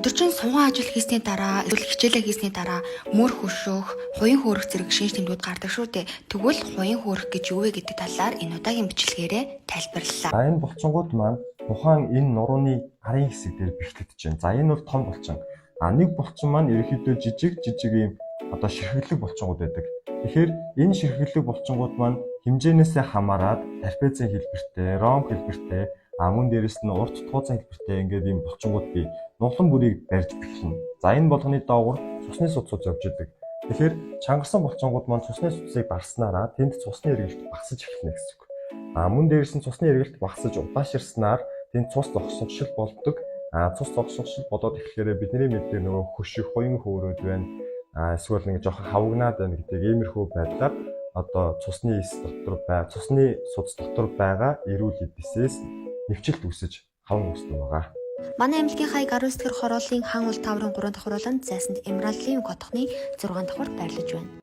Өдөржин суугаан ажил хийсний дараа эсвэл хичээлээ хийсний дараа мөр хөшөөх, хуян хөөрөх зэрэг шинж тэмдгүүд гардаг шүү дээ. Тэгвэл хуян хөөрөх гэж юу вэ гэдэг талаар энэ удаагийн бичлэгээрээ тайлбарлалаа. За, энэ булчингууд маань тухайн энэ нурууны арын хэсэг дээр бэхлэгдэж байна. За, энэ бол том булчин. А нэг булчин маань ерөнхийдөө жижиг жижиг ийм одоо ширхэглэг булчингууд байдаг. Тэгэхээр энэ ширхэглэг булчингууд маань хэмжээнээсээ хамаарат трапезийн хэлбэртэй, ромб хэлбэртэй, а мөн дээрэс нь урт туузан хэлбэртэй ингээд ийм булчингууд бий. Нуглан бүрийг барьж бэхлэнэ. За, энэ болгоны доогуур цусны судсууд явж идэг. Тэгэхээр чангарсан булчингууд маань цусны судсыг барснараа тэнд цусны эргэлт багасж эхэлнэ гэсэн үг. А мөн дээрэс нь цусны эргэлт багасаж удааширснаар тэнд цус зогсогшил болдог. А цус зогсогшил болоод эхлэхээр бидний мэддэг нөгөө хөших, хуян хөөрөөд байна. А эсвэл нэг жоохон хавагнаад байна гэдэг иймэрхүү байдлаар одоо цусны эс дотор бай, цусны судас дотор байгаа эрүүл эдисээс нэвчилт үүсэж хаван үүсдэг байгаа. Манай эмнэлгийн хаяг 19 дахь хорооллын хан уул таврын 3 давхар болон зайсанд Эмраллийн хотхны 6 давхарт байрлаж байна.